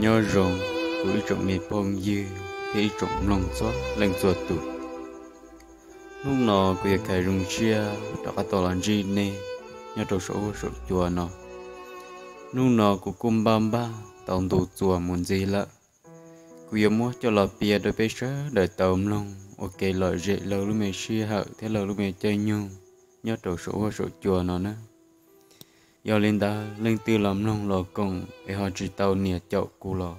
Nyob zoo kuv ib tsoom me phooj ywg thiab ib tsoom mloog txhua leej txhua tus. Hnub no kuv yuav khav zoo siab rov qab tau los ntsib nej nyob rau saum huab saum cua no. Hnub no kuv kuj npaj npaj tau ntu txuas mus ntxiv lawm. Kuv yuav muab coj los piav rau peb sawv daws tau mloog ua kev lom zem lawv lub me sij hawm thiab lawv lub me caij nyoog nyob rau saum huab saum cua no na. Yog li ntawd leej twg los mloog los koom es ho tsis tau nias caum kuv los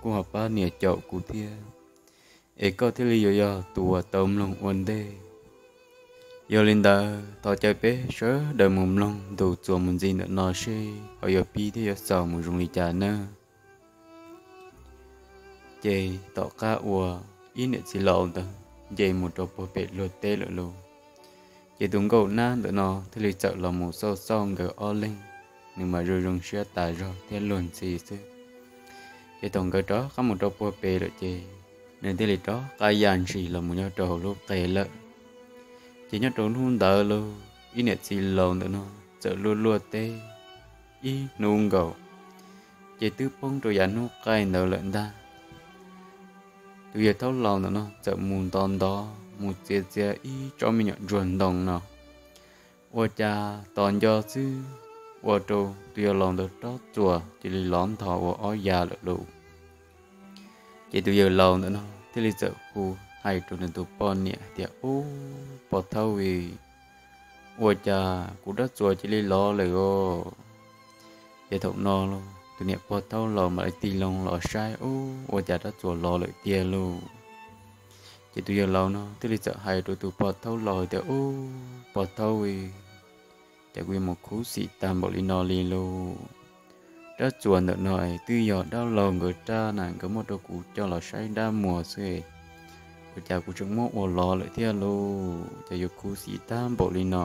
kuj ho pab nias caum kuv thiab, es koj thiaj li yuav yog tus uas tau mloog ua ntej. Yog li ntawd thov caw peb sawv daws mus mloog ntu txuas mus ntxiv ntawm no seb ho yuav pib thiab yuav xaus mus zoo li cas nawb. Ces tom qab uas ib niam txiv laus ntawd nce mus rau puag pem luag teb lawm lauj, ces tus nkauj nab ntawm no thiaj li txawm los mus xauj xauj nkawd ob leeg, nws mas zoo zoo siab tas zog thiab luag ntxhi xwb. Ces thaum nkawd rov qab mus rau puag pem lawm ces nws thiaj li rov qab ya ntshis los mus nyob rau hauv lub qe lawm. Ces nyob rau hnub ntawd lauj, ib niam txiv laus ntawm no txawm luaj luaj teb ib hnub nkaus, ces twb poob rau yav hnub qaij ntawd lawm ntag. Tus yawg thaub laus ntawm no txawm mus ntov ntov mus txiav txiav ib tsob me nyuam ntsuag ntoo no, ua cas tos nco xwb ua rau tus yawg laus ntawd rab txuas cia li lov ntho ua ob ya lawm lauj. Ces tus yawg laus ntawm no thiaj li txawm hu hais rau nws tus poj niam hais tias, Ub, pog thaub, ua cas kuv rab txuas cia li lov lawm os? Ces thaum no tus niam pog thaub laus mam li tig loo los saib, Ub, ua cas rab txuas lov lawm tiag lauj? Ces tus yawg laus no thiaj li txawm hais rau tus pog thaub laus hais tias, Ub, pog thaub, cas kuv yuav mus khuv xim tag npaum li no li lauj? Rab txuas ntawm no twb yog dab laug nkawd rab na, nkawd muab rau kuv coj los saib dab muag xwb, ua cas kuv tseem muab ua lov lawm thiab lauj? Cas yuav khuv xim tag npaum li no?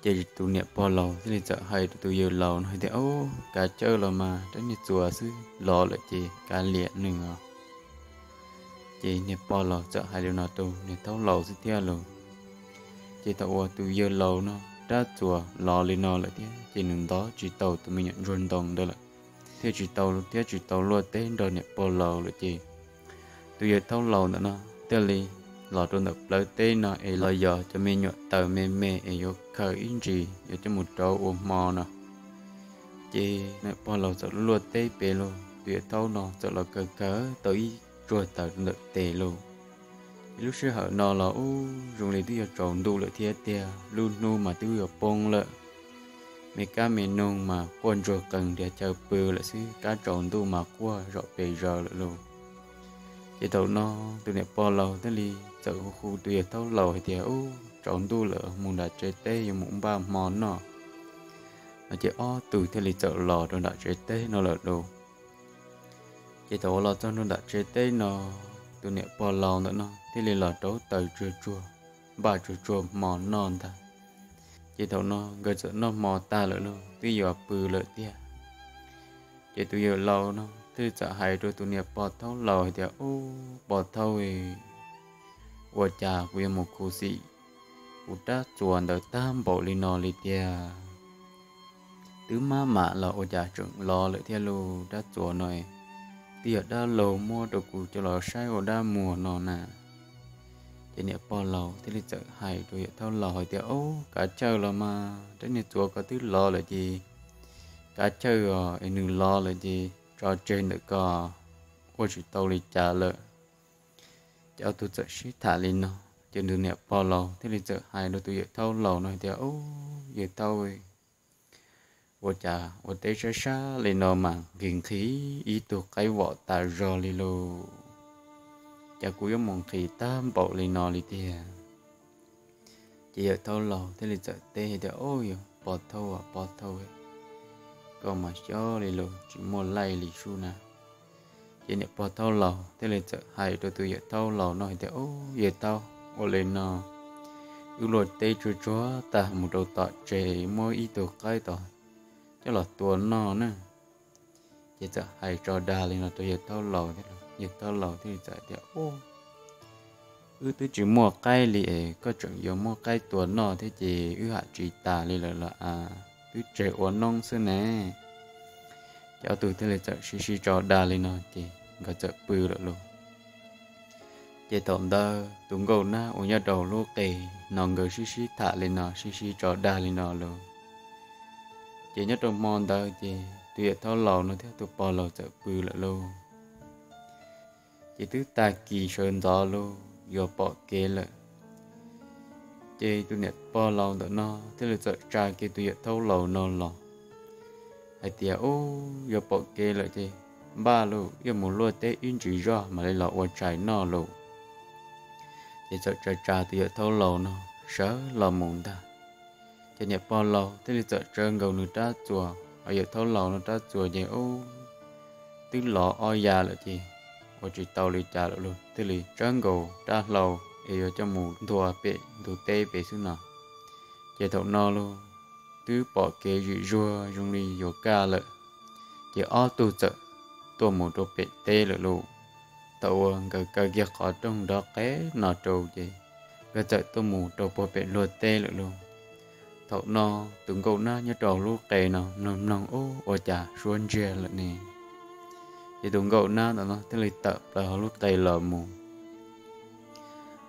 Ces tus niam pog laus thiaj li txawm hais rau tus yawg laus no hais tias, Ub, kav chawj los mas, rab niag txuas xwb, lov lawm ces kav liam nws os. Ces niag pog laus txawm hais li no rau niag thaub laus xwb thiab lauj. Ces thaum uas tus yawg laus no rab txuas lov li no lawm thiab ces nws ntov tsis tau tus me nyuam ntsuag ntoo ntawd lawm, thiaj tsis tau thiab tsis tau luaj teb nrog niam pog laus lawm ces tus yawg thaub laus ntawm no thiaj li los rau ntawm plawv teb no es los yos cov me nyuam taws me me es yuav khaws ib ntsis yuav coj mus rauv ua hmo no. Ces niam pog laus txawm luaj teb pem lauj, tus yawg thaub no txawm los khaws khaws tau ib tsuag taws rau ntawm tes lauj. Ces lub sij hawm no los ub zoo li twb yuav tsaus ntuj lawm thiab tiag, lub hnub mas twb yuav poob lawm. Me kab me noog mas quaj ntsuag qees nrhiav chaw pw lawm xwb, kab tsaus ntuj mas quaj zom pes zaws lawm lauj. Ces thaum no tus niam pog laus thiaj li txawm hu hu tus yawg thaub laus hais tias, Ub, tsaus ntuj lawm, mus nram tsev teb yuav mus npaj hmo noj. No ces ob tug thiaj li txawm los rau nram tsev teb no lawm lauj. Ces thaum uas los txog rau nram tsev teb no, tus niam pog laus ntawm no thiaj li los rauv taws tsuag tsuag, npaj tsuag tsuag hmo noj ntag. Ces thaum no nkawd txawm noj hmo tag lawm lauj, twb yuav pw lawm tiag. Ces tus yawg laus no thiaj li txawm hais rau tus niam pog thaub laus hais tias, Ub, pog thaub, ua cas kuv yuav mus khuv xim kuv rab txuas ntawd tag npaum li no li tiag? Twb mab mam los ua cas tseem lov lawm thiab lauj? Rab txuas no twb yog dab laug muab rau kuv coj los saib ua dab muag no na. Ces niam pog laus thiaj li txawm hais rau yawm thaub laus hais tias, Ub, kav chawj los mas, rab niag txuas ko twb lov lawm ces kav chawj os, es nws lov lawm ces tso tseg ntawm ko, ua tsis tau li cas lawm. Ces ob tug txawm sib tham li no, ces tus niam pog laus thiaj li txawm hais rau tus yawm thaub laus no hais tias, Ub, yawg thaub, ua cas ua teb sab sab li no mas nqhis nqhis ib tug qaib vom tas zog li lauj? Cas kuv yuav mus nqhis tag npaum li no li tiag? Ces yawm thaub laus thiaj li txawm teb hais tias, Ub, yog pog thaub, pog thaub, koj mas xyob li lauj, tsis muaj laij li sub na. Ces niam pog thaub laus thiaj li txawm hais rau tus yawm thaub laus no hais tias, Ub, yawg thaub, ua li no, wb luaj teb tsuag tsuag tag mus rau tom tsev muab ib tug qaib tod coj los tua noj na. Ces txawm hais tso dag li no rau yawg thaub laus thiab, yawg thaub laus thiaj li txawm tias, Ub, wb twb tsis muaj qaib li es koj tseem yuav muab qaib tua noj thiab ces wb ham tsis tas li lawm los as, twb tseg ua noob xwb ne. Ces ob tug thiaj li txawm sib sib tso dag li no ces nkawd txawm pw lawm lauj. Ces thaum ntawd tus nkauj nab uas nyob rau lub qe no nkawd sib sib tham li no sib sib tso dag li no lauj. Ces nyob rau hmo ntawd ces tus yawm thaub laus no thiab tus pog laus txawm pw lawm lauj. Ces twb tag kis sawv ntxov lauj yuav pom kev lawm. Ces tus niam pog laus ntawm no thiaj li txawm tsa kiag tus yawm thaub laus no los hais tias, Ub, yuav pom kev lawm ces npaj lauj, yuav mus luaj teb ib ntsis zog mam li los ua tshais noj lauj. Ces txawm tsa tsa tus yawm thaub laus no sawv los mus ntag. Ces niam pog laus thiaj li txawm tsawv nkaus nws rab txuas, ho yawm thaub laus no rab txuas ces ub twb lov ob ya lawm ces ua tsis tau li cas lawm lauj, thiaj li tsawv nkaus rab hlau es yuav coj mus nthua pem ntug teb pem xwb no. Ces thaum no lauj, twb pom kev zim zuag zoo li yuav kaj lawm, ces ob tug txawm tuaj mus rau pem teb lawm lauj. Thaum uas nkawd kaw kiag qhov rooj nrov qev no rau ces nkawd txawm tuaj mus rau puag pem luag teb lawm lauj. Thaum no tus nkauj nab nyob rau lub qe no mloog mloog ub ua cas suab ntsiag lawm ne. Ces tus nkauj nab ntawm no thiaj li tawm plaws hauv lub qe los mus,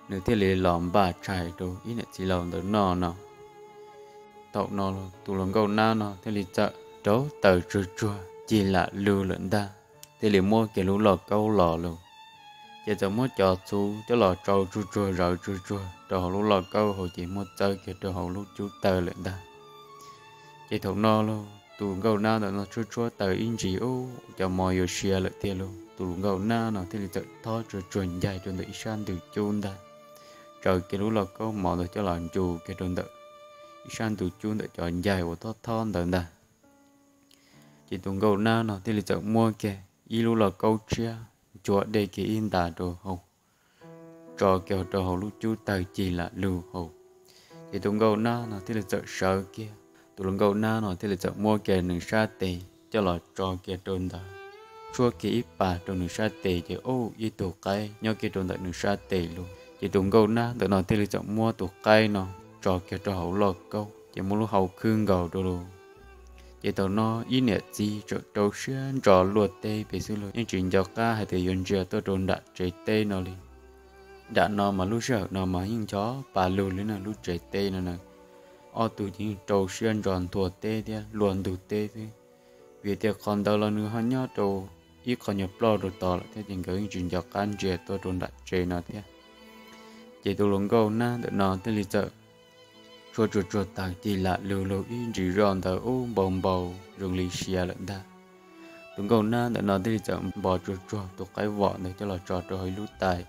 nws thiaj li los npaj tshais rau ib niam txiv laus ntawm no no. Thaum no tus hluas nkauj nab no thiaj li txawm rauv taws tsuag tsuag cig lam lug lawm ntag, thiaj li muab kiag lub lauj kaub los lauj. Ces txawm muab cov txhuv coj los tsau tsuag tsuag zawv tsuag tsuag rau hauv lub lauj kaub hauv ces muab txawb kiag rau hauv lub cub taws lawm ntag. Ces thaum no lauj tus nkauj nab ntawm no tshuab tshuab taws ib ntsis ub cov mov yuav sia lawm tiag lauj, tus hluas nkauj nab no thiaj li txawm thob tsuag tsuag ncaig rau ntawm ib sab ntug cub ntag, tsaws kiag lub lauj kaub mov ntawd coj los ncu kiag rau ntawm ib sab ntug cub ntawm cov ncaig uas thob thob ntawd ntag. Ces tus nkauj nab no thiaj li txawm muab kiag ib lub lauj kaub tshiab nchuav dej kiag ib ntas rau hauv, tso kiag rau hauv lub cub taws cig lam lug hauv. Ces tus nkauj nab no thiaj li txawm sawv kiag, tus hluas nkauj nab no thiaj li txawm muab kiag nws sab tes coj los tso kiag rau ntawd, tshuab kiag ib pas rau nws sab tes ces ub ib tug qaib nyob kiag rau ntawm nws sab tes lauj. Ces tus nkauj nab ntawm no thiaj li txawm muab tus qaib no tso kiag rau hauv lauj kaub ces muab lub hau khwb nkaus rau lauj. Ces thaum no ib niam txiv tseem rau siab ntso luaj teb pem xwb lauj, yeej tsis nco qab hais tias yuav ntsia tuaj rau nram tsev teb no li. Nram no mas lub sij hawm no mas yeej ncho pa lug li na, lub tsev teb no na, ob tug ces yeej rau siab ntso nthua teb thiab luaj ntug teb xwb. Vim tias qhov ntawd los nws ho nyob rau ib qho nyuag ploj rau tod lawm thiab ces nkawd yeej tsis nco qab ntsia tuaj rau nram tsev no thiab. Ces tus hluas nkauj nab ntawm no thiaj li txawm tshuab tsuag tsuag taws cig lam lug lug ib ntsis zoj ntawd ub npau npau zoo li sia lawm ntag. Tus nkauj nab ntawm no thiaj li txawm npo tsuag tsuag tus qaib vom ntawd coj los tso rau hauv ib lub tais,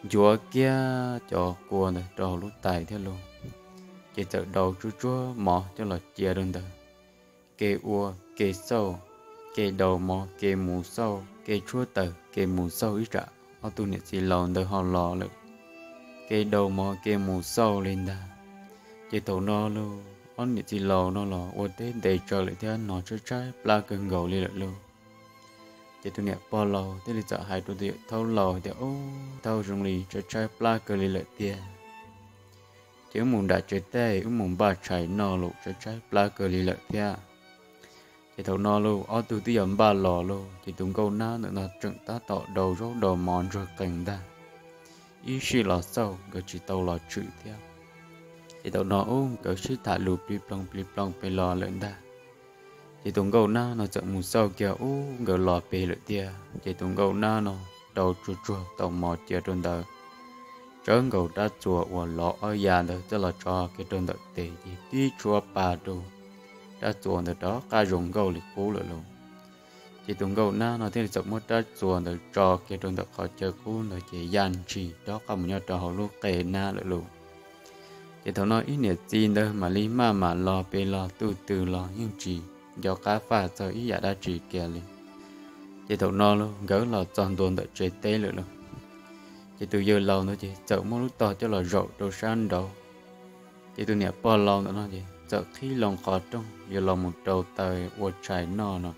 nchuav kiag cov kua ntawd rau hauv lub tais thiab lauj. Ces txawm daus tsuag tsuag mov coj los cia rau ntawd, ke ua ke xauj, ke daus mov ke mus xauj, ke tshuab taws ke mus xauj ib tsam ob tug niam txiv laus ntawd ho los lawm, ke daus mov ke mus xauj li ntag. Ces thaum no lauj ob niam txiv laus no los ua teb ntev tsawv lawm thiab hnov tshaib tshaib plab kawg nkaus li lawm lauj. Ces tus niam pog laus thiaj li txawm hais rau tus yawm thaub laus tias, Ub, thaub, zoo li tshaib tshaib plab kawg li lawm tiag. Ces wb mus nram tsev teb, wb mus npaj tshais noj lauj, tshaib tshaib plab kawg li lawm thiab. Ces thaum no lauj ob tug twb yuav npaj los lauj, ces tus nkauj nab ntawm no tseem tab tom daus zaub daus mov ntsuag qees ntag. Ib sij los xauj nkawd tsis tau los tshwm thiab. Ces thaum no ub nkawd sib tham lus plig ploog plig ploog pes los lawm ntag. Ces tus nkauj nab no txawm mus xauj kiag ub nkawd los pem lawm tiag. Ces tus nkauj nab no rau tsuag tsuag tau mov cia rau ntawd, tsawv nkaus rab txuas uas lov ob ya ntawd coj los tso kiag rau ntawm tes ces tib tshuab pa rau rab txuas ntawd rov qab zoo nkauj li qub lawm lauj. Ces tus nkauj nab no thiaj li txawm muab rab txuas ntawd tso kiag rau ntawm qhov chaw qub ntawd ces yaj ntshis rov qab mus nyob rau hauv lub qe nab lawm lauj. Ces thaum no ib niam txiv ntawd mam li maj mam los pes los, tus twg los yeej tsis nco qab faj txog ib yam dab tsi kiag li. Ces thaum no lauj nkawd los txog ntua ntawm tsev teb lawm lauj. Ces tus yawg laus ntawd ces txawm muab lub tog coj los zaum rau sab nraud. Ces tus niam pog laus ntawm no ces txawm qhib loo qhov rooj yuav los mus rau taws ua tshais noj no.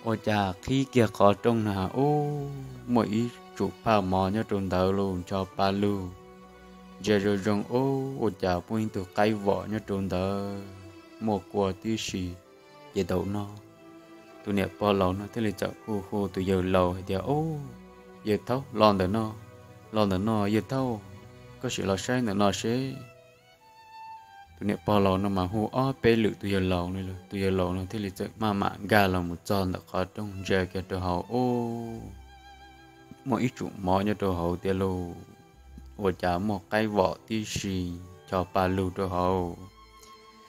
Ua cas qhib kiag qhov rooj na ub muaj ib tsum phaj mov nyob rau ntawd lauj, ncho pa lug, ntsia zoo zoo ub ua cas muaj ib tug qaib vom nyob rau ntawd, muaj kua tib si. Ces thaum no Tus niam pog laus no thiaj li txawm hu hu tus yawg laus hais tias, Ub, yawg Thaub, los ntawm no, los ntawm no yawg Thaub, koj sim los saib ntawm no seb. Tus niam pog laus no mas hu ob peb lwm tus yawg laus no, tus yawg laus no thiaj li txawm maj mam nkag los mus txog ntawm qhov rooj ntsia kiag rau hauv ub, muaj ib tsum mov nyob rau hauv tiag lauj, ua cas muaj qaib vom tib si, cov pa lug rau hauv.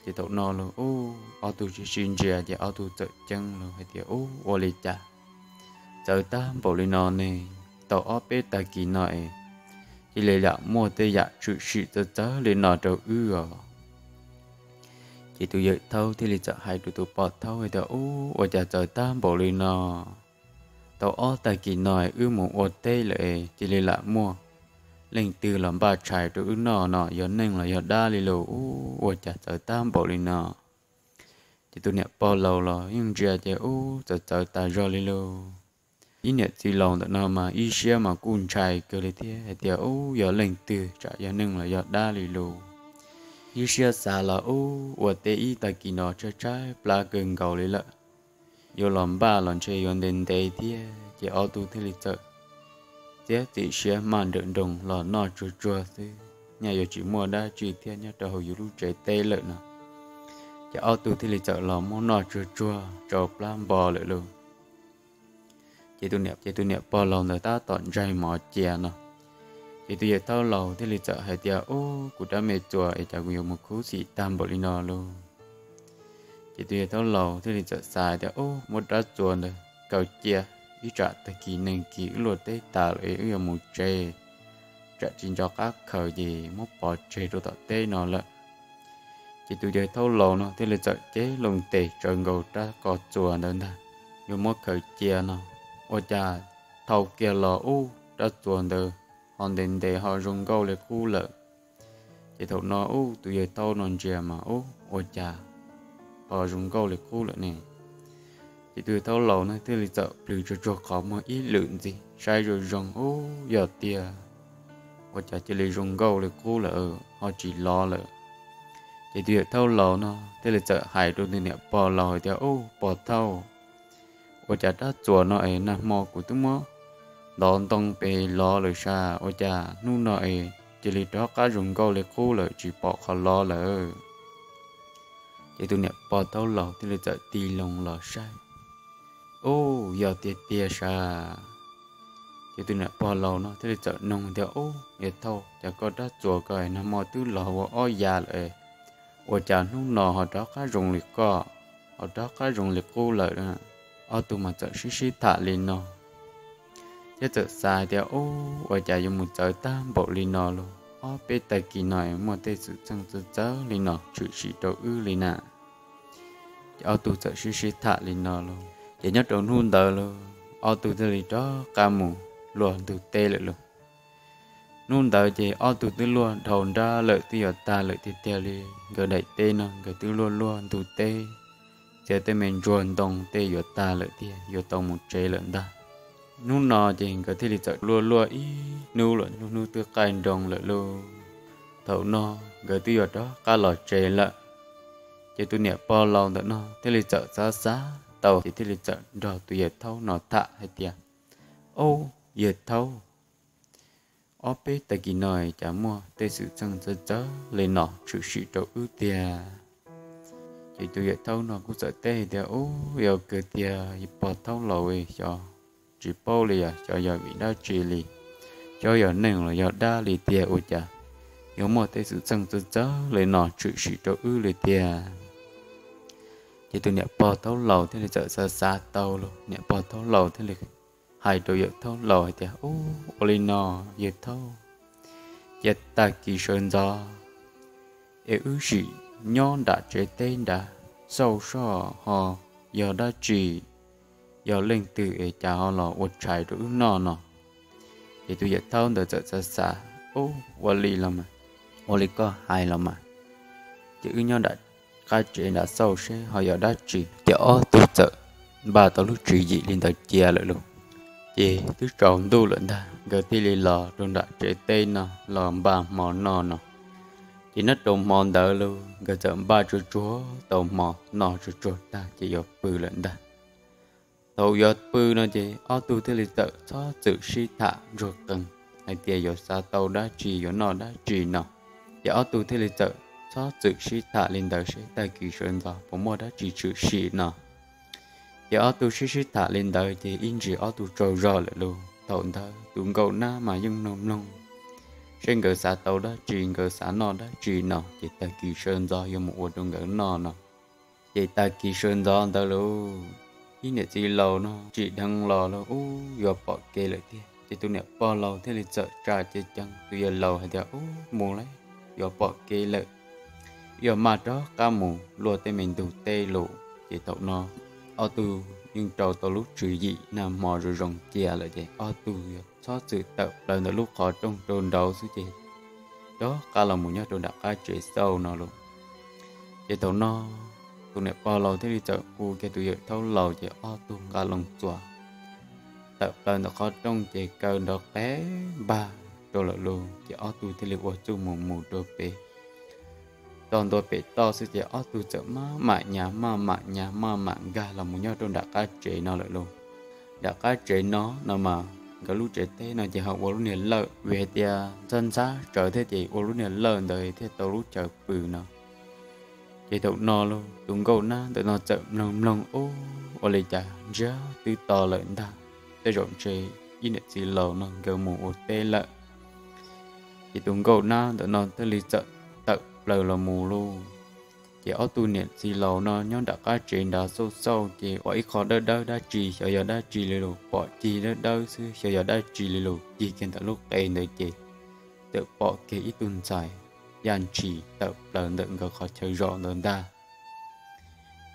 Ces thaum no los ub, ob tug sib sib ntsia ces ob tug txawm ceeb los hais tias, Ub, ua li cas txawv tag npaum li no ne? Tau ob peb tag kis no es cia li lam muaj tej yam tshwm sim txawv txawv li no rau wb os. Ces tus yawm thaub thiaj li txawm hais rau tus pog thaub hais tias, Ub, ua cas txawv tag npaum li no? Tau ob tag kis no wb mus ua teb lawm, cia li lam muaj leej twg los npaj tshais rau wb noj no, yog neeg los yog dab li lauj, ub, ua cas txawv tag npaum li no? Ces tus niam pog laus los yeej ntsia ces ub, txawv txawv tas zog li lauj. Ib niam txiv laus ntawm no mas ib siab mas kuj ntshai kawg li thiab hais tias, Ub, yog leej twg, tsam yog neeg los yog dab li lauj. Ib siab xav los ub, ua teb ib tag kis no tshaib tshaib plab kawg nkaus li lawm, yuav los npaj los ntshe yuav ntev ntev thiab. Ces ob tug thiaj li txawm txiav txim siab maj nrawm nroos los noj tsuag tsuag xwb, nyaj yuav tsis muaj dab tsi thiab nyob rau hauv yus lub tsev teb lawm no. Ces ob tug thiaj li txawm los muab noj tsuag tsuag tsau plab npo lawm lauj. Ces tus niam pog laus ntawd tab tom ntsaig mov cia no, ces tus yawm thaub laus thiaj li txawm hais tias, Ub, kuv rab me txuas es cas kuv yuav mus khuv xim tag npaum li no lauj? Ces tus yawm thaub laus thiaj li txawm xav tias, Ub, muab rab txuas ntawd kaw cia, ib tsam tag kis neeg kis wb luaj teb tas lawm es wb yuav mus tsev, tsam tsis nco qab khaws ces muab pov tseg rau tom teb no lawm. Ces tus yawm thaub laus no thiaj li txawm cev loo tes tsaws nkaus rab ko txuas ntawd ntag, yuav muab khaws cia no, ua cas thau kiag los ub, rab txuas ntawd ho ntev ntev ho zoo nkauj li qub lawm. Ces thaum no ub, tus yawm thaub no ntsia mas ub, ua cas ho zoo nkauj li qub lawm ne? Ces tus yawm thaub laus no thiaj li txawm plhws tsuag tsuag qhov muag ib lwm ntxiv saib zoo zoo, ub, yog tiag, ua cas cia li zoo nkauj li qub lawm, ho tsis lov lawm. Ces tus yawm thaub laus no thiaj li txawm hais rau tus niam pog laus hais tias, Ub, pog thaub, ua cas rab txuas no es nag hmo kuv twb muab ntov ntoo pes lov lawm sas, ua cas hnub no es cia li rov qab zoo nkauj li qub lawm, tsis pom qhov lov lawm? Ces tus niam pog thaub laus thiaj li txawm tig loo los saib, Ub, yog tiag tiag sas. Ces tus niam pog laus no thiaj li txawm noog tias, Ub, yawm thaub, cas koj rab txuas ko nag hmo twb los ua ob ya lawm, ua cas hnub no ho rov qab zoo li koj, ho rov qab zoo li qub lawm? Ob tug mas txawm sib sib tham li no, thiab txawm xav tias, Ub, ua cas yuav mus txawv tag npaum li no lauj, ob peb tag kis no muaj tej xwm txheej txawv txawv li no tshwm sim rau wb li na. Ces ob tug txawm sib sib tham li no lauj, ces nyob rau hnub ntawd lauj, ob tug thiaj li rov qab mus luaj ntug teb lawm lauj. Hnub ntawd ces ob tug twb luaj dhau nrab lawm, twb yuav tag lawm tiag tiag li. Nkawd daim teb no nkawd twb luaj luaj ntug teb, txiav tej me ntsuag ntoo tej yuav tag lawm tiag, yuav tau mus tsev lawm ntag. Hnub no ces nkawd thiaj li txawm luaj luaj ib hnub lawm, hnub hnub twb qaij nroo lawm lauj. Thaum no nkawd twb yuav rov qab los tsev lawm. Ces tus niam pog laus ntawm no thiaj li txawm xav xav tau ces thiaj li txawm nrog tus yawm thaub no tham hais tias, Ob, yawm thaub, ob peb tag kis no cas muaj tej xwm txheej txawv txawv li no tshwm sim rau wb tiag? Ces tus yawm thaub no kuj txawm teb tias, Ub, yog kawg tiag pog thaub laus, xyov tsis paub li, yog xyov yog vim dab tsi li, xyov yog neeg los yog dab li tiag, ua cas yuav muaj tej xwm txheej txawv txawv li no tshwm sim rau wb li tiag? Ces tus niam pog thaub laus thiaj li txawm xav xav tau los niam pog thaub laus thiaj li hais rau yawm thaub laus hais tias, Ub, ua li no, yawm thaub, cia tag kis sawv ntxov es wb sim nyob nram tsev teb nrad xauj soj ho yog dab tsi, yog leej twg es cas ho los ua tshais rau wb noj no. Ces tus yawm thaub ntawd txawm xav xav, Ub, ua li los mas, ua li koj hais los mas. Ces wb nyob nram qab tsev nrad xauj seb ho yog dab tsi. Ces ob tug txawm npaj tau lub tswv yim li ntawd cia lawm lauj. Ces twb tsaus ntuj lawm ntag, nkawd thiaj li los rau nram tsev teb no los npaj hmo noj no. Ces nyob rau hmo ntawd lauj, nkawd txawm npaj tsuag tsuag tau hmo noj tsuag tsuag tag ces yuav pw lawm ntag. Thaum yuav pw no ces ob tug thiaj li txawm txhob txwm sib tham ntsuag qees hais tias yuav xav tau dab tsi yuav noj dab tsi no. Ces ob tug thiaj li txawm txhob txwm sib tham li ntawd seb tag kis sawv ntxov puas muaj dab tsi tshwm sim no. Ces ob tug sib sib tham li ntawd ces ib ntsis ob tug tsaug zog lawm lauj. Thaum ntawd tus nkauj nab mas yeej mloog mloog seb nkawd xav tau dab tsi, nkawd xav noj dab tsi no ces tag kis sawv ntxov yuav mus ua rau nkawd noj no. Ces tag kis sawv ntxov ntawd lauj, ib niam txiv laus no tsim dheev los lauj, ub, yuav pom kev lawm tiag. Ces tus niam pog laus thiaj li txawm tsa cev ceev tus yawg laus hais tias, ub, mus lauj, yuav pom kev lawm, yuav maj rov qab mus luaj tej me ntug teb lauj. Ces thaum no ob tug yeej rau tau lub tswv yim nag hmo zoo zoo cia lawm ces ob tug yuav txhob txwm tawm plaws ntawm lub qhov rooj rau nraud xwb ces rov qab los mus nyob rau nram qab tsev xauj no lauj. Ces thaum no tus niam pog laus thiaj li txawm hu kiag tus yawm thaub laus ces ob tug nqa loo txuas tawm plaws ntawm qhov rooj ces kaw nrov qev npag rau lawm lauj. Ces ob tug thiaj li ua txuj mus mus rau pem txog ntua pem toj xwb ces ob tug txawm maj mam nyas maj mam nyas maj mam nkag los mus nyob rau nram qab tsev no lawm lauj. Nram qab tsev no no mas nkawd lub tsev teb no ces ho ua lub niag lawj vim hais tias ntxhab ntxhab tsawv thiab ces ua lub niag lawj ntawd thiaj tau lub chaw pw no. Ces thaum no lauj, tus nkauj nab ntawm no txawm mloog mloog, ub, ua li cas ntsiag twb to lawm ntag, tej zaum ntshe ib niam txiv laus no nkawd mus ua teb lawm. Ces tus nkauj nab ntawm no thiaj li txawm tawm plaws los mus lauj. Ces ob tug niam txiv laus no nyob nram qab tsev nrad xauj xauj ces ua ib qho dawb dawb dab tsi xyov yog dab tsi li lauj, pom cig dawb dawb xwb xyov yog dab tsi li lauj, cig kiag ntawm lub qe ntawd ces txawm pom kiag ib tug ntxhais yaj ntshis tawm plaws ntawm nkawd qhov chaw zos ntawd ntag.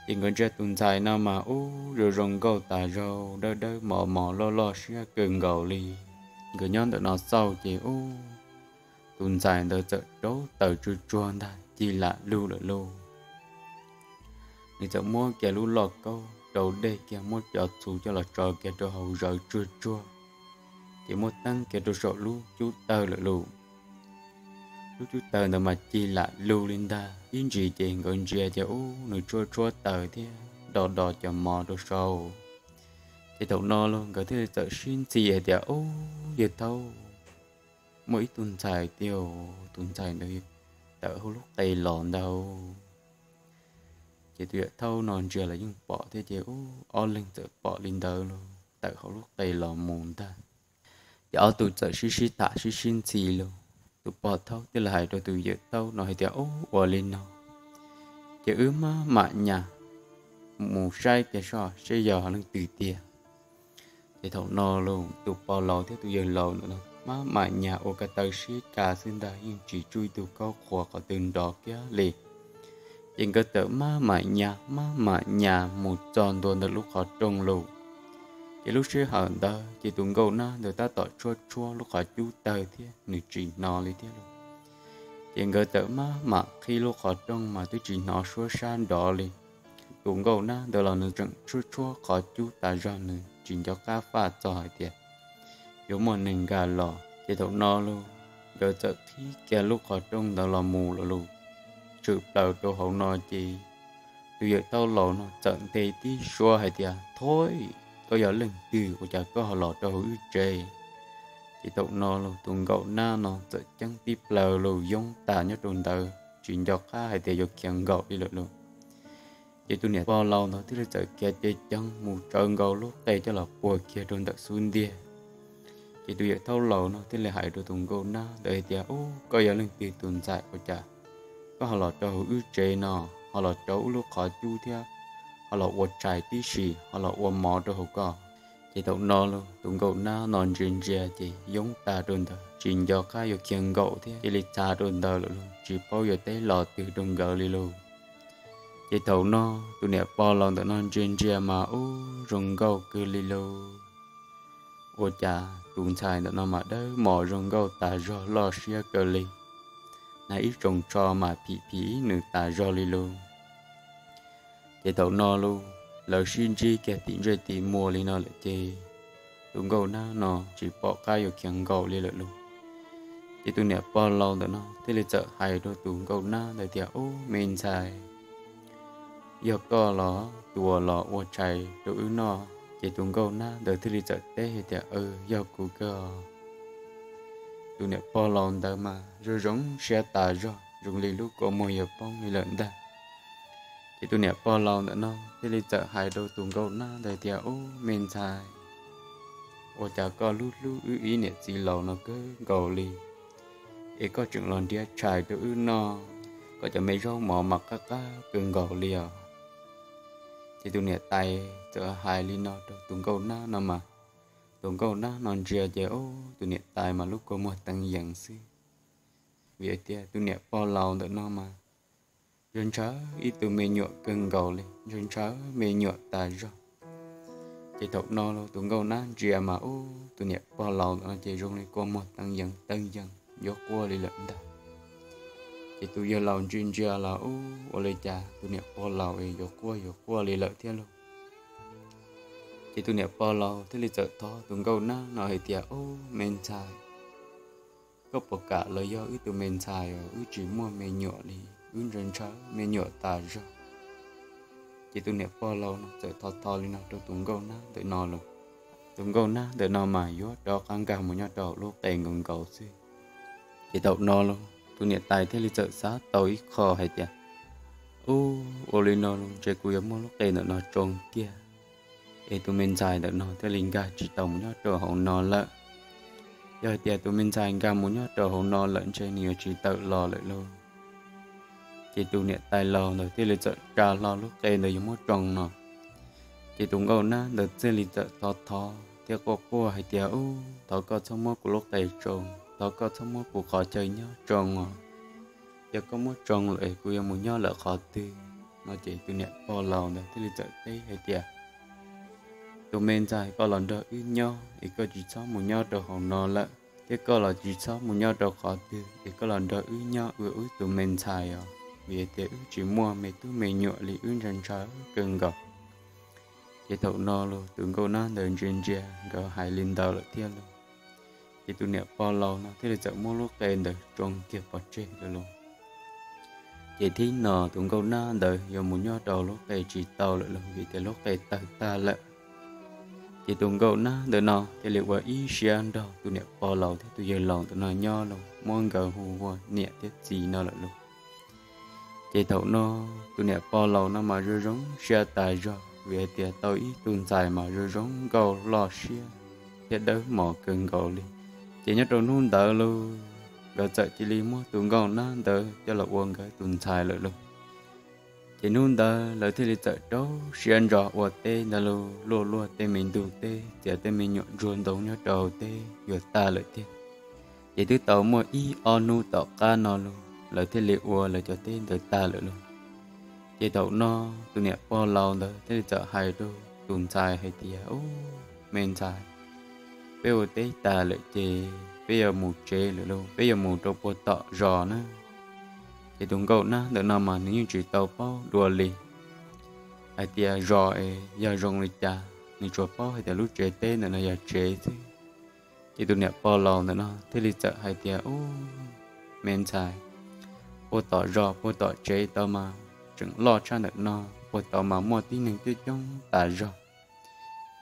Ces nkawd ntsia tus ntxhais no mas ub zoo zoo nkauj tas zog, dawb dawb mos mos loj loj siab kawg nkaus li. Nkawd nyob ntawm no xauj ces ub, tus ntxhais ntawd txawm rauv taws tsuag tsuag ntag, cig lam lug lawm lauj. Nws txawm muab kiag lub loj kaub rau dej kiag, muab cov txhuv coj los tso kiag rau hauv zawv tsuag tsuag, ces muab teeb kiag rau saum lub cub tawg lawm lauj. Lub cub tawg ntawd mas cig lam lug li ntag, ib ntsis ces nkawd ntsia ces ub, nws tshuab tshuab taws thiab do do cov mov rau saud. Ces thaum no los nkawd thiaj li txawm sib ntxhi hais tias, ub, yawg thaub, muaj ib tug ntxhais tiag, tus ntxhais ntawd tawm hauv lub qe los ntag. Ces tus yawm thaub no ntsia los yeej pom thiab ces ub, ob leeg txawm pom li ntawd los tawm hauv lub qe los mus ntag. Ces ob tug txawm sib sib tham sib sib ntxhi los tus pog thaub thiaj li hais rau tus yawm thaub no hais tias, ub, ua li no ces wb maj mam nyas mus saib kiag soj seb yog leej twg tiag. Ces thaum no los tus pog laus thiab tus yawg laus ntawm no maj mam nyas ua ko taw sib ka xwb ntag, yeej tsis tsuj ib tug khaub qhuas qhov twg nrov kiag li. Ces nkawd txawm maj mam nyas maj mam nyas mus txog ntua ntawm lub qhov rooj lauj. Ces lub sij hawm ntawd ces tus nkauj nab ntawd tab tom tshuab tshuab lub qhov cub tawg thiab nws tsis hnov li thiab lauj. Ces nkawd txawm maj mam qhib lub qhov rooj mas twb tsis hnov suab sab nrov li. Tus nkauj nab ntawd los nws tseem tshuab tshuab qhov cub tas zog, nws tsis nco qab faj txog hais tias yuav muaj neeg nkag los. Ces thaum no los nkawd txawm qhib kiag lub qhov rooj ntawd los mus lawm lauj. Tshwm plaws rau hauv no ces tus yawm thaub laus no txawm nte tib suab hais tias, thov, koj yog leej twg ua cas koj ho los rau hauv wb tsev? Ces thaum no los tus nkauj nab no txawm ceeb tib plaws los yoob tas nyob rau ntawd tsis nco qab hais tias yuav khiav nkaum li lawm lauj. Ces tus niam pog laus ntawd thiaj li txawm khiav ceev ceev mus tsawv nkaus lub qe coj los puag kiag rau ntawm xub ntiag. Ces tus yawm thaub laus no thiaj li hais rau tus nkauj nab ntawd hais tias, ub, koj yog leej twg tus ntxhais ua cas koj ho los rau hauv wb tsev no, ho los rauv wb lub qhov cub thiab ho los ua tshais tib si, ho los ua mov rau hauv koj? Ces thaum no los tus nkauj nab no ntsia ntsia ces yoob tas rau ntawd tsis nco qab yuav khiav nkaum thiab cia li txhav rau ntawd lawm lauj, tsis paub yuav teb los twg rau nkawd li lauj. Ces thaum no tus niam pog laus ntawm no ntsia ntsia mas ub zoo nkauj kawg li lauj. Ua cas tus ntxhais ntawm no mas dawb mos zoo nkauj tas zog loj siab kawg li, hnav ib tsoos tsho mas phim phim nws tas zog li lauj. Ces thaum no los lawv sib ntsib kiag tim ntsej tim muag li no lawm ces tus nkauj nab no tsis pom qab yuav khiav nkaum li lawm lauj. Ces tus niam pog laus ntawm no thiaj li txawm hais rau tus nkauj nab ntawd tias, ub, me ntxhais, yog koj los tus uas los ua tshais rau wb noj Ces tus nkauj nab ntawd thiaj li txawm teb hais tias, Aws, yog kuv kawg. Tus niam pog laus ntawd mas zoo zoo siab tas zog, zoo li lub kua muag yuav poob li lawm ntag. Ces tus niam pog laus ntawm no thiaj li txawm hais rau tus nkauj nab ntawd tias, Ub, me ntxhais, ua cas koj hlub hlub wb ib niam txiv laus no kawg nkaus li, es koj tseem los nrhiav tshais rau wb noj, koj cov me zaub mov mas qab qab kawg nkaus li os. Ces tus niam tais txawm hais li no rau tus nkauj nab no mas, tus nkauj nab no ntsia ces ub, tus niam tais mas lub kua muag teev yees xwb, vim tias tus niam pog laus ntawm no mas ntshaw ntshaw ib tug me nyuam kawg nkaus li, ntshaw ntshaw me nyuam tas zog. Ces thaum no los tus nkauj nab ntsia mas ub, tus niam pog laus ntawm no ces zoo li kua muag teev yees teev yees yuav quaj li lawm ntag. Ces tus yawg laus ntsia ntsia los ub, ua li cas tus niam pog laus es yuav quaj yuav quaj li lawm thiab lauj. Ces tus niam pog laus thiaj li txawm thov tus nkauj nab no hais tias, Ub, me ntxhais, koj puas kam los yog wb tus me ntxhais os, wb tsis muaj me nyuam li, wb ntshaw ntshaw me nyuam tas zog. Ces tus niam pog laus no txawm thov thov li no rau tus nkauj nab ntawm no los, tus nkauj nab ntawm no mas yuav rov qab nkag mus nyob rau lub qe nkaus nkaus xwb. Ces thaum no los tus niam tais thiaj li txawm xav tau ib qho hais tias, Ub, ua li no los ntshe kuv yuav muab lub qe ntawm no tsoo kiag, es tus me ntxhais ntawm no thiaj li nkag tsis tau mus nyob rau hauv no lawm. Yog hais tias tus me ntxhais nkag mus nyob rau hauv no lawm ntshe nws yuav tsis tawm los lawm lauj. Ces tus niam tais laus ntawd thiaj li txawm tsa hlo lub qe ntawd yuav muab tsoo no. Ces tus nkauj nab ntawd thiaj li txawm thov thov thiab quaj quaj hais tias, Ub, thov koj txhob muab kuv lub qe tsoo, thov koj txhob muab kuv qhov chaw nyob tsoo os. Yog koj muab tsoo lawm es kuv yuav mus nyob lawm qhov twg? No ces tus niam pog laus ntawd thiaj li txawm teb hais tias, Tus me ntxhais, koj los nrog wb nyob es koj tsis txhob mus nyob rau hauv no lawm, thiab koj los tsis txhob mus nyob rau qhov twg es koj los nrog wb nyob ua wb tus me ntxhais os, vim tias wb tsis muaj me tub me nyuam li, wb ntshaw ntshaw kawg nkaus. Ces thaum no los tus nkauj nab ntawd ntsia ntsia nkawd hais li ntawd lawm thiab lauj, ces tus niam pog laus no thiaj li txawm muab lub qe ntawd tsoo kiag pov tseg lawm lauj. Ces thib no tus nkauj nab ntawd yuav mus nyob rau lub qe tsis tau lawm lauj, vim tias lub qe tawg tag lawm. Ces tus nkauj nab ntawm no thiaj li ua ib siab nrog tus niam pog laus thiab tus yawg laus ntawm no nyob lauj, muab nkawd hu ua niam thiab txiv no lawm lauj. Ces thaum no tus niam pog laus no mas zoo zoo siab tas zog, vim hais tias tau ib tug ntxhais mas zoo zoo nkauj loj siab thiab dawb mos kawg nkaus li. Ces nyob rau hnub ntawd lauj, nkawd txawm cia li muab tus nkauj nab ntawd coj los ua nkawd tus ntxhais lawm lauj. Ces hnub ntawd lawv thiaj li txawm rau siab ntso ua teb ntawd lauj, luaj luaj tej me ntug teb, txiav tej me nyuam ntsuag ntoo nyob rau teb yuav tag lawm tiag. Ces twb tau muaj ib ob hnub tom qab no lauj, lawv thiaj li ua lawv cov teb ntawd tag lawm lauj. Ces thaum no tus niam pog laus ntawd thiaj li txawm hais rau tus ntxhais hais tias, Ub, me ntxhais, peb ua teb tag lawm ces peb yuav mus tsev lawm lauj, peb yuav mus rau puag tom zos na. Ces tus nkauj nab ntawm no mas nws yeej tsis tau paub dua li hais tias zos es yog zoo li cas, nws tsuas paub hais tias lub tsev teb ntawm no yog tsev xwb. Ces tus niam pog laus ntawm no thiaj li txawm hais tias, Ub, me ntxhais, puag tom zos puag tom tsev tod mas tseem loj tshaj ntawm no, puag tod mas muaj tib neeg coob coob tas zog.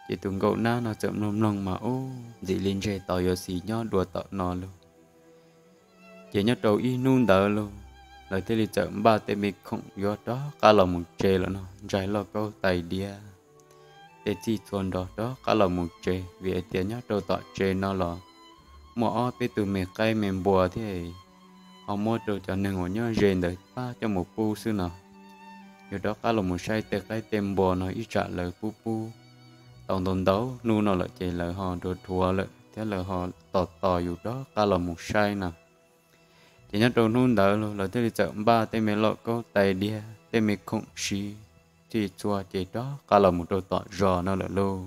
Ces tus nkauj nab no txawm mloog mloog mas ub, ntxim li ntseg tod yuav xis nyob dua tom no lauj. Ces nyob rau ib hnub ntawd lauj, lawv thiaj li txawm npaj tej me khoom yuav rov qab los mus tsev lawm no, ntsais lauj kaub tais diav, tej txhij txhua nrog rov qab los mus tsev, vim hais tias nyob rau tom tsev no los muaj ob peb tug me qaib me npua thiab, ho muab rau cov neeg uas nyob ze ntawd pab coj mus pub xwb no. Yuav rov qab los mus saib tej qaib tej npua no ib tsam lawv pub pub tau ntau ntau hnub no lawm ces lawv ho dhuav dhuav lawm thiab lawv ho tos tos yus rov qab los mus saib no. Ces nyob rau hnub ntawd lauj, lawv thiaj li txawm npaj tej me lauj kaub tais diav, tej me khoom siv, txhij txhua ces rov qab los mus rau tom zos no lawm lauj.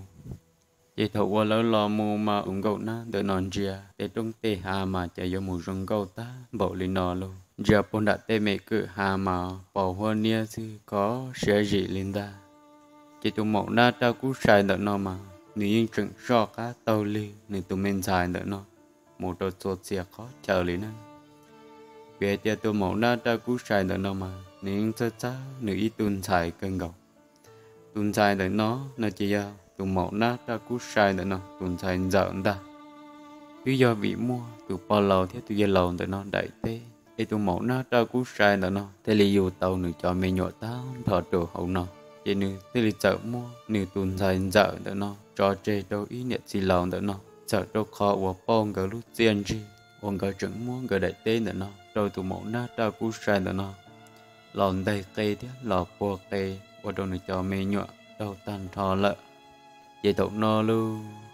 Ces thaum uas lawv los mus mas tus nkauj nab ntawm no ntsia tej roob tej hav mas cas yuav mus zoo nkauj tag npaum li no lauj. Ntsia puag nram tej me kwm hav mas pos huab niab xwb, kho siab zim li ntag. Ces tus maum nab raj kub sai ntawm no mas nws yeej tseem soj qab taug li nws tus me ntxhais ntawm no mus rau txhua txhia qhov chaw li na. Vim hais tias tus maum nab raj kub sai ntawm no mas nws yeej txhawj txhawj nws ib tug ntxhais kawg nkaus. Tus ntxhais ntawm no no ces yog tus maum nab raj kub sai ntawm no tus ntxhais ntxawm ntag. Twb yog vim muaj tus pog laus thiab tus yawg laus ntawm no daim teb es tus maum nab raj kub sai ntawm no thiaj li yug tau nws cov me nyuam tag nrho rau hauv no. Ces nws thiaj li txawm muab nws tus ntxhais ntxawm ntawm no tso tseg rau ib niam txiv laus ntawm no, txawm rau qhov uas pauj nkawd lub txiaj ntsig uas nkawd tseem muab nkawd daim teb ntawm no rau tus maum nab raj kub sai ntawm no los ntes qe thiab los puag qe ua rau nws cov me nyuam raug tag nrho lawm. Ces thaum no los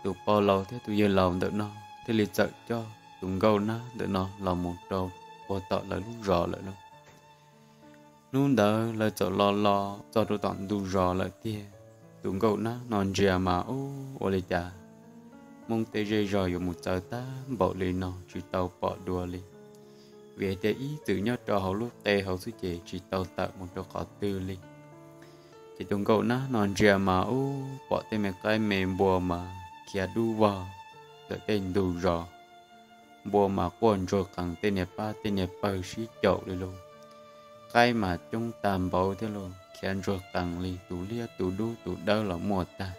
tus pog laus thiab tus yawg laus ntawm no thiaj li txawm coj tus nkauj nab ntawm no los mus rau puag tom lawv lub zos lawm lauj. Hnub ntawd lawv txawm los los txog rau tom ntug zos lawm tiag. Tus nkauj nab no ntsia mas ub, ua li cas Hmoob tej zej zog yuav mus txawv tag npaum li no tsis tau pom dua li, vim hais tias ib txwm nyob rau hauv lub qe hauv xwb ces tsis tau tawm mus rau qhov twg li. Ces tus nkauj nab no ntsia mas ub, pom tej me qaib me npua mas khiav dub vog ntawm tej ntug zos. Npua mas quaj ntsuag qees tej niag pab tej niag pawg sib caum li lauj. Qaib mas coob tag npaum thiab lauj, khiav ntsuag qees li, tus liab tus dub tus dawb los muaj tag.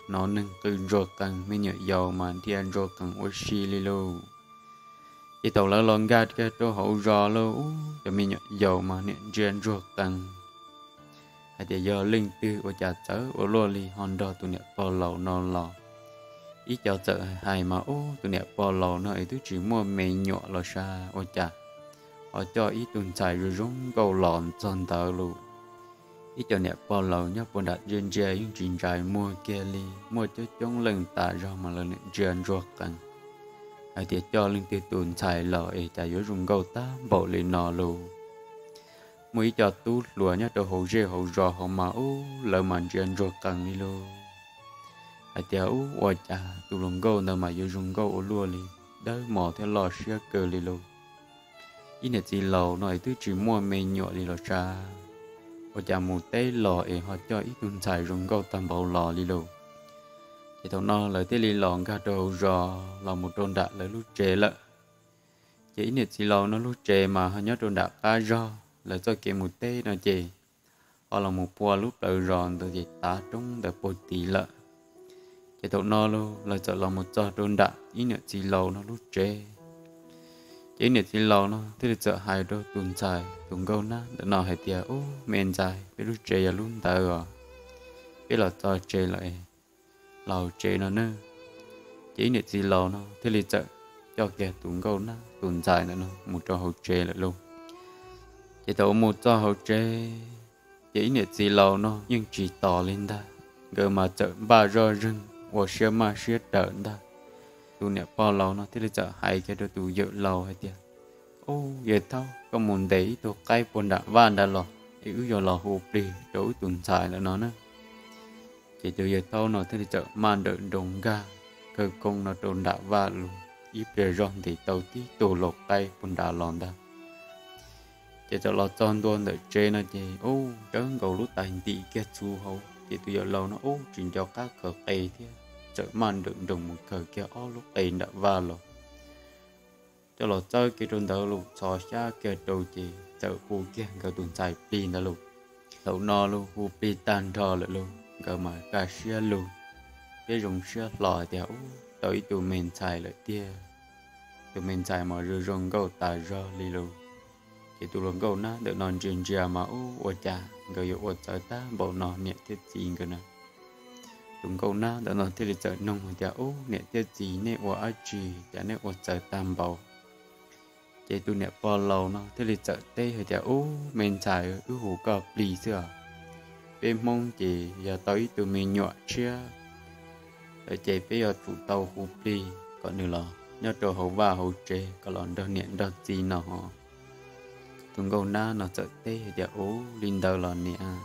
Hnov neeg qw ntsuag qees, me nyuam yaus mas dhia ntsuag qees ua si li lauj. Ces thaum lawv los nkag kiag rau hauv zos lauj, ub, cov me nyuam yaus mas niam ntsia ntsuag qees hais tias yog leej twg ua cas txawv ua luaj li ho nrog tus niam pog laus no los. Ib co txawm hais mas ub, tus niam pog laus no es twb tsis muaj me nyuam los sas ua cas ho coj ib tug ntxhais zoo zoo nkauj los txog ntawd lauj. Ib co niam pog laus nyob puag nram ntsia ntsia yeej tsis ntsais muag kiag li, muaj coob coob leej tas zog mas lawv niam ntsia ntsuag qees hais tias coj leej twg tus ntxhais los es cas yuav zoo nkauj tag npaum li no lauj. Muaj ib co tub hluas nyob rau hauv zej hauv zos hauv mas ub, lawv mas ntsia ntsuag qees li lauj, hais tias ub, ua cas tus hluas nkauj ntawd mas yuav zoo nkauj ua luaj li, dawb mos thiab loj siab kawg li lauj. Ib niam txiv laus no es twb tsis muaj me nyuam li los sas, ua cas mus teb los es ho coj ib tug ntxhais zoo nkauj tag npaum los li lauj. Ces thaum no lawv thiaj li los nkag rau hauv zos los mus rau nram lawv lub tsev lawm. Ces ib niam txiv laus no lub tsev mas ho nyob rau nram qab zog, lawv txoj kev mus teb no ces ho los mus pua lub plawv zos ntawd ces tav roob ntawd puag tid lawm. Ces thaum no los lawv txawm los mus txog rau nram ib niam txiv laus no lub tsev. Ces ib niam txiv laus no thiaj li txawm hais rau tus ntxhais tus nkauj nab ntawm no hais tias, ub, me ntxhais, peb lub tsev yog lub ntawd os, peb los txog tsev lawm, los hauv tsev no nawb. Ces ib niam txiv laus no thiaj li txawm coj kiag tus nkauj nab tus ntxhais ntawm no mus rau hauv tsev lawm lauj. Ces thaum mus txog hauv tsev, ces ib niam txiv laus no yeej tsis tos li ntag, nkawd mas txawm npaj zoj zeeg ua siab maj siab rawm ntag. Tus niam pog laus no thiaj li txawm hais kiag rau tus yawm laus hais tias, ub, yawg Thaub, koj mus ntes ib tug qaib puag nram vaj nrad los es wb yuav los hu plig rau wb tus ntxhais lawm no na. Ces tus yawg Thaub no thiaj li txawm maj nrawm nroos nkag khawv koob no rau nram vaj los, ib pliag zoj ntes tau tib tug lau qaib puag nrad los ntag. Ces txawm los txog ntua ntawm tsev no ces ub, tsawb nkaus lub tais ntim kiag txhuv hauv, ces tus yawm laus no ub, tsis nco qab khaws qe thiab, txawm maj nrawm nroos mus khaws kiag ob lub qe nram vaj los, coj los txawb kiag rau ntawd los txhos xyab kiag rau ces txawm hu kiag nkawd tus ntxhais plig ntawd los. Thaum no los hu plig tag nrho lawm los nkawd mas kaj siab lug thiab zoo siab hlo hais tias, ub, tau ib tug me ntxhais lawm tiag. Tus me ntxhais mas zoo zoo nkauj tas zog li los. Ces tus hluas nkauj nab ntawm no ntsia ntsia mas ub, ua cas nkawd yuav ua txawv tag npaum no niam thiab txiv nkawd na. Tus nkauj nab ntawm no thiaj li txawm nug hais tias, ub, niam thiab txiv, nej ua dab tsi cas nej ua txawv tag npaum? Ces tus niam pog laus no thiaj li txawm teb hais tias, ub, me ntxhais, wb hu koj plig xwb os. Peb Hmoob ces yog tau ib tug me nyuam tshiab lawm ces peb yuav tsum tau hu plig kom nws los nyob rau hauv vaj hauv tsev kom los nrog niam nrog txiv no ho. Tus nkauj nab no txawm teb hais tias, ub, li ntawd los niam.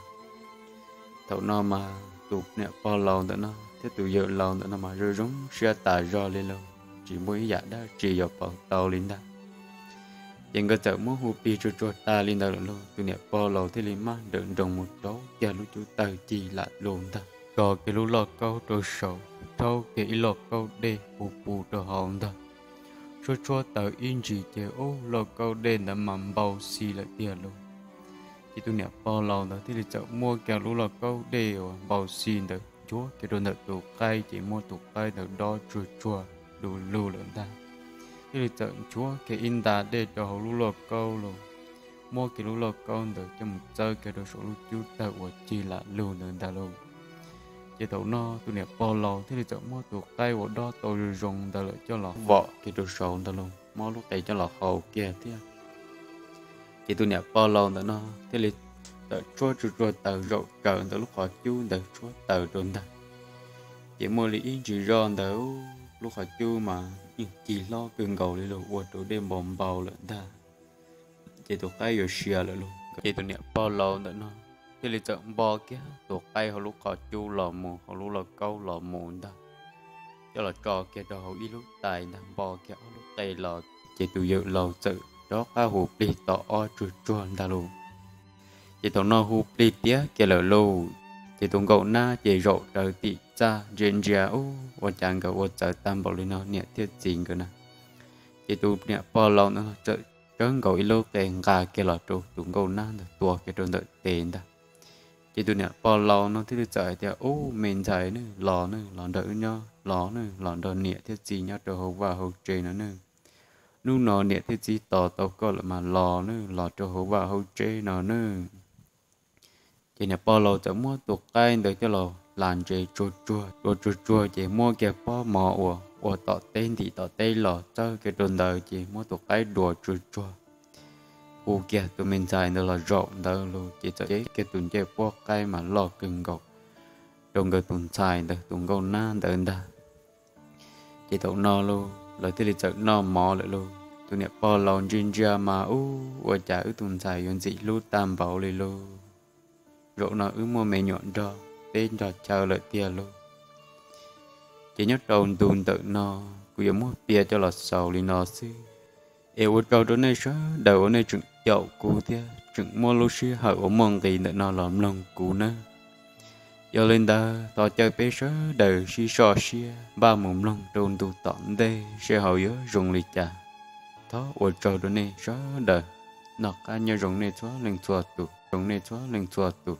Thaum no mas tus niam pog laus ntawm no thiab tus yawm laus ntawm no mas zoo zoo siab tas zog li los tsis muaj ib yam dab tsi yuav pauv tau li ntag. Ces nkawd txawm muab hu plig tsuag tsuag tas li ntawd lawm los tus niam pog laus thiaj li maj nrawm nroos mus rau kiag lub cub tawg cig lam lug ntag, kho kiag lub lauj kaub rau saum, rhaub kiag ib lauj kaub dej pu pu rau hauv ntag. Tshuab tshuab taws ib ntsis ces ub, lauj kaub dej ntawd mas npau xi lawm tiag lauj. Ces tus niam pog laus ntawd thiaj li txawm muab kiag lub lauj kaub dej uas npau xi ntawd nchuav kiag rau ntawm tus qaib ces muab tus qaib ntawd dob tsuag tsuag du lug lawm ntag. Thiaj li txawm nchuav kiag ib nta dej rau hauv lub lauj kaub los, muab kiag lub lauj kaub ntawd coj mus txawb kiag rau saum lub cub tawg uas cig lam lug ntawd ntag lauj. Ces thaum no tus niam pog laus thiaj li txawm muab tus qaib uas dob tau zoo zoo ntawd lawm coj los vom kiag rau saud ntag lauj, muab lub qe coj los haus kiag thiab. Ces tus niam pog laus ntawm no thiaj li txawm tshuab tsuag tsuag taws zaum tsaws ntawm lub qhov cub ntawd tshuab taws rau ntag. Ces muaj li ib ntsis zoj ntawd lub qhov cub mas yeej cig hlob kawg nkaus li los ua rau dej npau npau lawm ntag. Ces tus qaib yuav sia lawm lauj. Ces tus niam pog laus ntawm no thiaj li txawm npo kiag tus qaib hauv lub qhov cub los mus hauv lub lauj kaub los mus ntag, coj los tso kiag rau hauv ib lub tais ntag, npo kiag ob lub qe los. Ces tus yawm laus txawm rov qab hu plig tom ob tsuag tsuag ntag lauj. Ces thaum no hu plig tiav kiag lawm lauj, ces tus nkauj nab ces zaum rawv tim txaj ntsia ntsia ub ua cas nkawd ua txawv tag npaum li no niam thiab txiv nkawd na. Ces tus niam pog laus ntawm no txawm tsawb nkaus ib lub qe nqa kiag los rau tus nkauj nab ntawd tua kiag rau ntawm tes ntag. Ces tus niam pog laus no thiaj li txawm hais tias, Ub, me ntxhais nawb, los nawb, los nrog wb nyob, los nawb, los nrog niam thiab txiv nyob rau hauv vaj hauv tsev no nawb. Hnub no niam thiab txiv tos tau koj lawm mas los nawb, los rau hauv vaj hauv tsev no nawb. Ces niam pog laus txawm muab tus qaib ntawd coj los hla ntsev tsuag tsuag, dua tsuag tsuag ces muab kiag pob mov uas ua tom teb ntim tom teb los txawb kiag rau ntawd ces muab tus qaib dua tsuag tsuag, hu kiag tus me ntxhais ntawd los zaum ntawd lauj. Ces txawm cev kiag tus ncej puab qaib mas loj kawg nkaus rau nkawd tus ntxhais ntawd tus nkauj nab ntawd ntag. Ces thaum no lauj, lawv thiaj li txawm noj mov lawm lauj. Tus niam pog laus ntsia ntsia mas, Ub, ua cas wb tus ntxhais yuav ntxim hlub tag npaum li lauj. Zaum no wb muaj me nyuam nrog teb nrog chaw lawm tiag lauj. Ces nyob rau ntu ntawm no kuv yuav muab piav coj los xaus li no xwb. Es ua tsaug rau nej sawv daws uas nej tseem caum kuv thiab tseem muab lub sij hawm uas muaj nqis ntawm no los mloog kuv nawb. Yog li ntawd thov caw peb sawv daws sib soj siab npaj mus mloog rau ntu tom ntej seb ho yuav zoo li cas. Thov ua tsaug rau nej sawv daws, noj qab nyob zoo nej txhua leej txhua tus, zoo nej txhua leej txhua tus.